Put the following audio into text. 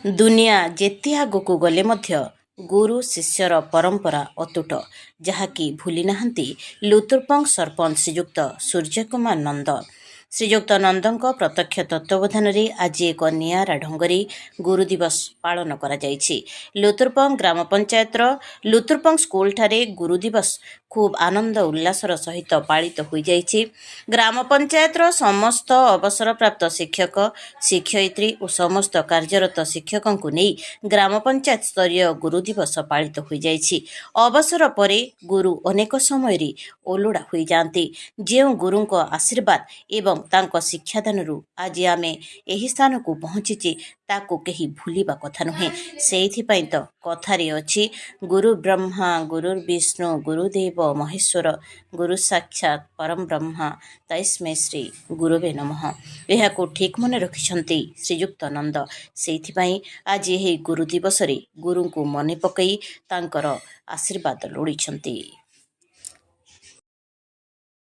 ଦୁନିଆ ଯେତେ ଆଗକୁ ଗଲେ ମଧ୍ୟ ଗୁରୁ ଶିଷ୍ୟର ପରମ୍ପରା ଅତୁଟ, ଯାହାକି ଭୁଲି ନାହାନ୍ତି ଲୁତୁରପଙ୍ଗ ସରପଞ୍ଚ ଶ୍ରୀଯୁକ୍ତ ସୂର୍ଯ୍ୟ କୁମାର ନନ୍ଦ। ଶ୍ରୀଯୁକ୍ତ ନନ୍ଦଙ୍କ ପ୍ରତ୍ୟକ୍ଷ ତତ୍ତ୍ୱାବଧାନରେ ଆଜି ଏକ ନିଆରା ଢଙ୍ଗରେ ଗୁରୁ ଦିବସ ପାଳନ କରାଯାଇଛି। ଲୁତୁରପଙ୍ଗ ଗ୍ରାମ ପଞ୍ଚାୟତର ଲୁତୁରପଙ୍ଗ ସ୍କୁଲଠାରେ ଗୁରୁ ଦିବସ ଖୁବ୍ ଆନନ୍ଦ ଉଲ୍ଲାସର ସହିତ ପାଳିତ ହୋଇଯାଇଛି। ଗ୍ରାମ ପଞ୍ଚାୟତର ସମସ୍ତ ଅବସରପ୍ରାପ୍ତ ଶିକ୍ଷକ, ଶିକ୍ଷୟିତ୍ରୀ ଓ ସମସ୍ତ କାର୍ଯ୍ୟରତ ଶିକ୍ଷକଙ୍କୁ ନେଇ ଗ୍ରାମ ପଞ୍ଚାୟତ ସ୍ତରୀୟ ଗୁରୁ ଦିବସ ପାଳିତ ହୋଇଯାଇଛି। ଅବସର ପରେ ଗୁରୁ ଅନେକ ସମୟରେ ଅଲୋଡ଼ା ହୋଇଯାଆନ୍ତି। ଯେଉଁ ଗୁରୁଙ୍କ ଆଶୀର୍ବାଦ ଏବଂ ତାଙ୍କ ଶିକ୍ଷାଦାନରୁ ଆଜି ଆମେ ଏହି ସ୍ଥାନକୁ ପହଞ୍ଚିଛେ, ତାକୁ କେହି ଭୁଲିବା କଥା ନୁହେଁ। ସେଇଥିପାଇଁ ତ କଥାରେ ଅଛି, ଗୁରୁ ବ୍ରହ୍ମା ଗୁରୁର୍ ବିଷ୍ଣୁ ଗୁରୁଦେବ ମହେଶ୍ୱର ଗୁରୁ ସାକ୍ଷାତ ପରମ ବ୍ରହ୍ମା ତସ୍ମୈ ଶ୍ରୀ ଗୁରବେ ନମଃ। ଏହାକୁ ଠିକ୍ ମନେ ରଖିଛନ୍ତି ଶ୍ରୀଯୁକ୍ତ ନନ୍ଦ। ସେଇଥିପାଇଁ ଆଜି ଏହି ଗୁରୁ ଦିବସରେ ଗୁରୁଙ୍କୁ ମନେ ପକାଇ ତାଙ୍କର ଆଶୀର୍ବାଦ ଲୋଡ଼ିଛନ୍ତି।